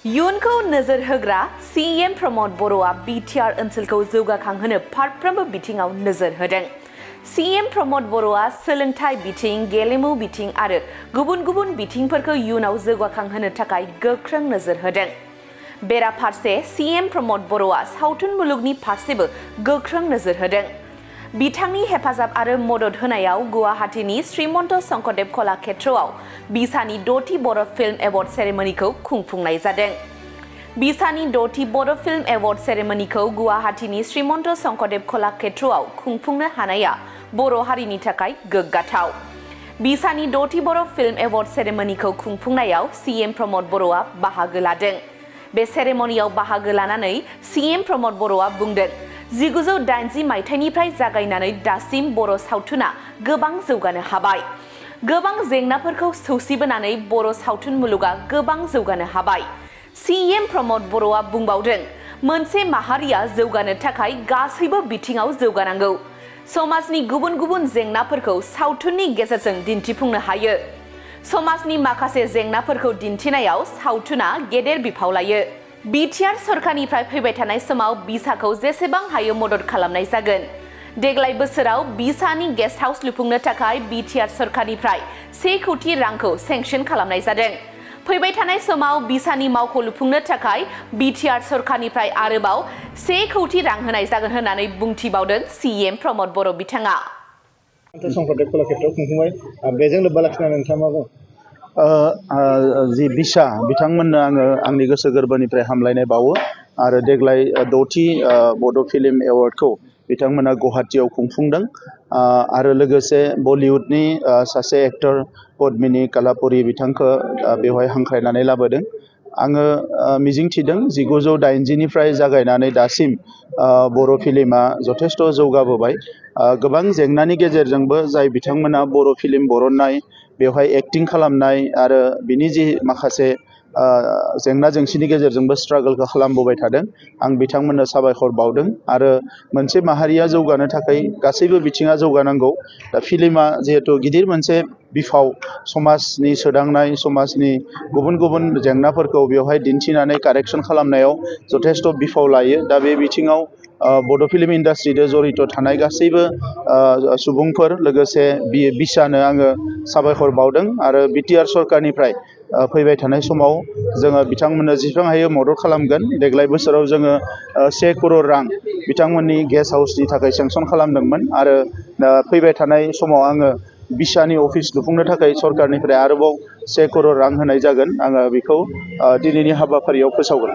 इयुनखौ नोजोर होग्रा सीएम प्रमोद बर'आ बिटिआर ओनसोलखौ जौगाखांहोनो फारफ्रोमबो बिथिङाव नोजोर होदों। सीएम प्रमोद बर'आ सोलोंथाइ बिथिं, गेलेमु बिथिं आरो गुबुन गुबुन बिथिंफोरखौ इयुनाव जौगाखांहोनो थाखाय गोख्रों नोजोर होदों। बेराफारसे सीएम प्रमोद बर'आ सावथुन मुलुगनि फारसेबो गोख्रों नोजोर होदों। बिथांनि हेफाजाब आरो मदद होनायाव गुवाहाटीनि श्रीमन्त शंकरदेव कलाक्षेत्रआव बिसानि 6थि बर' फिल्म एवार्ड सेरेमनिखौ खुंफुंनाय जादों। बिसानि 6थि बर' फिल्म एवार्ड सेरेमनिखौ गुवाहाटीनि श्रीमन्त शंकरदेव कलाक्षेत्रआव खुंफुंनो हानाया बर' हारिनि थाखाय गोग्गाथाव। बिसानि 6थि बर' फिल्म एवार्ड सेरेमनिखौ खुंफुंनायाव सीएम प्रमोद बर'आ बाहागो लादों। बे सेरेमनियाव बाहागो लानानै सीएम प्रमोद बर'आ बुंदों, 1980 मायथाइनिफ्राय जागायनानै दासिम बर' सावथुना गोबां जौगानो हाबाय। गोबां जेंनाफोरखौ सौसिबोनानै बर' सावथुन मुलुगा गोबां जौगानो हाबाय। सीएम प्रमोद बर'आ बुंबावदों, मोनसे माहारिया जौगानो थाखाय गासैबो बिथिङाव जौगानांगौ। समाजनि गुबुन गुबुन जेंनाफोरखौ सावथुननि गेजेरजों दिन्थिफुंनो हायो। समाजनि माखासे जेंनाफोरखौ दिन्थिनायाव सावथुना गेदेर बिफाव लायो। बिटिआर सरकारनिफ्राय फैबाय थानाय समाव बिसाखौ जेसेबां हायो मदद खालामनाय जागोन। देग्लाय बोसोराव बिसानि गेस्ट हाउस लुफुंनो थाखाय बिटिआर सरकारनिफ्राय 1 कोटी रांखौ सेंसन खालामनाय जादों। फैबाय थानाय समाव बिसानि मावख' लुफुंनो थाखाय बिटिआर सरकारनिफ्राय आरोबाव 1 कोटी रां होनाय जागोन होननानै बुंथिबावदों सीएम प्रमोद बर' बिथाङा। शंकरदेव कलाक्षेत्रआव खुंफुंबाय, बेजों लोब्बा लाखिनानै नोंथाङा मा बुङो? जि बिसा बिथांमोननो आङो आंनि गोसो गोरबोनिफ्राय हामलायनाय बावो आरो देग्लाय 6थि बड' फिल्म एवार्डखौ बिथांमोना गुवाहाटीआव खुंफुंदों आरो लोगोसे बलिउडनि सासे एक्टर पद्मिनी कालापुरी बिथांखौ बेवहाय हांख्रायनानै लाबोदों। आङो मिजिंथिदों 1980निफ्राय जागायनानै दासिम बर' फिल्मा जथेस्थ' जौगाबोबाय। गोबां जेंनानि गेजेरजोंबो जाय बिथांमोना बर' फिल्म बरननाय, बेवहाय एक्टिं खालामनाय आरो बिनि जि माखासे जेंना जेंसिनि गेजेरजोंबो स्ट्रागोलखौ खालामबोबाय थादों। आं बिथांमोननो साबायखर बावदों आरो मोनसे माहारिया जौगानो थाखाय गासैबो बिथिङा जौगानांगौ। दा फिल्मा जिहेतु गिदिर मोनसे बिफाव, समाजनि सोदांनाय, समाजनि गुबुन गुबुन जेंनाफोरखौ बेवहाय दिन्थिनानै कारेक्सन खालामनायाव जथेस्थ' बिफाव लायो। दा बे बिथिङाव बड' फिल्म इन्डास्ट्रिजों जड़ित थानाय गासैबो सुबुंफोर लोगोसे बिसानो आङो साबायखर बावदों आरो बिटिआर सरकारनिफ्राय फैबाय थानाय समाव जोङो बिथांमोननो जेसेबां हायो मदद खालामगोन। देग्लाय बोसोराव जोङो 1 करोड़ रां बिथांमोननि गेस्ट हाउसनि थाखाय सेंसन खालामदोंमोन आरो फैबाय थानाय समाव आङो बिसानि अफिस लुफुंनो थाखाय सरकारनिफ्राय आरोबाव 1 करोड़ रां होनाय जागोन। आङो बेखौ दिनैनि हाबाफारियाव फोसावगोन।